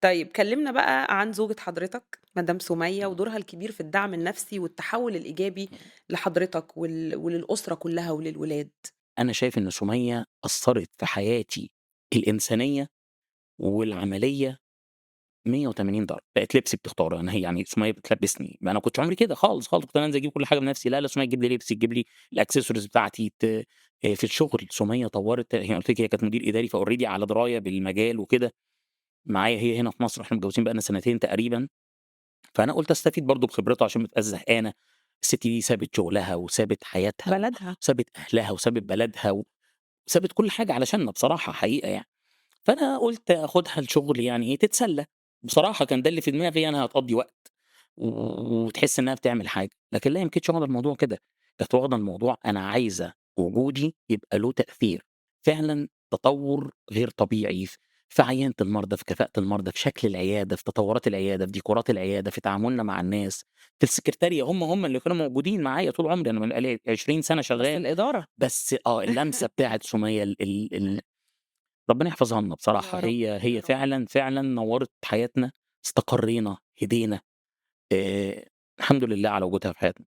طيب كلّمنا بقى عن زوجة حضرتك مدام سُمية ودورها الكبير في الدعم النفسي والتحوّل الإيجابي لحضرتك وللأسرة كلّها وللولاد. أنا شايف إن سُميّة أثّرت في حياتي الإنسانية والعملية 180 درجة، بقت لبسي بتختاره، أنا هي يعني سُميّة بتلبّسني، ما أنا ما كنتش عمري كده خالص، خالص، كنت أنا أنزل أجيب كل حاجة بنفسي، لا، لا سُميّة تجيب لي لبسي، تجيب لي الaccessories بتاعتي، ت في الشغل سُميّة طوّرت، هي قُلت لِك هي كانت مدير إداري فalready على دراية بالمجال وكده، معايا هي هنا في مصر، وإحنا متجوزين بقى لنا سنتين تقريبًا، فأنا قُلت أستفيد برضه بخبرتها عشان ما تبقاش زهقانة، الست دي سابت شغلها وسابت حياتها بلدها. وسابت أهلها وسابت بلدها وسابت كل حاجة علشاننا بصراحة حقيقة يعني. فأنا قُلت آخُدها الشغل يعني إيه، تتسلّى، بصراحة كان ده اللي في دماغي يعني هتقضّي وقت و وتحس إنها بتعمل حاجة، لكن لا هي ما كانتش واخدة الموضوع كده، كانت واخدة الموضوع أنا عايزة وجودي يبقى له تأثير، فعلًا تطوُّر غير طبيعي في عيانة المرضى، في كفاءة المرضى، في شكل العيادة، في تطوُّرات العيادة، في ديكورات العيادة، في تعاملنا مع الناس، في السكرتارية هم اللي كانوا موجودين معايا طول عمري، أنا بقى لي 20 سَنة بس شغّال، الإدارة. بس اللمسة بتاعة سُميّة ال ال ال ربنا يحفظها لنا يا بصراحة، رب، هي يا هي رب. فعلًا، فعلًا نوّرت حياتنا، استقرينا، هدينا، آآ الحمد لله على وجودها في حياتنا.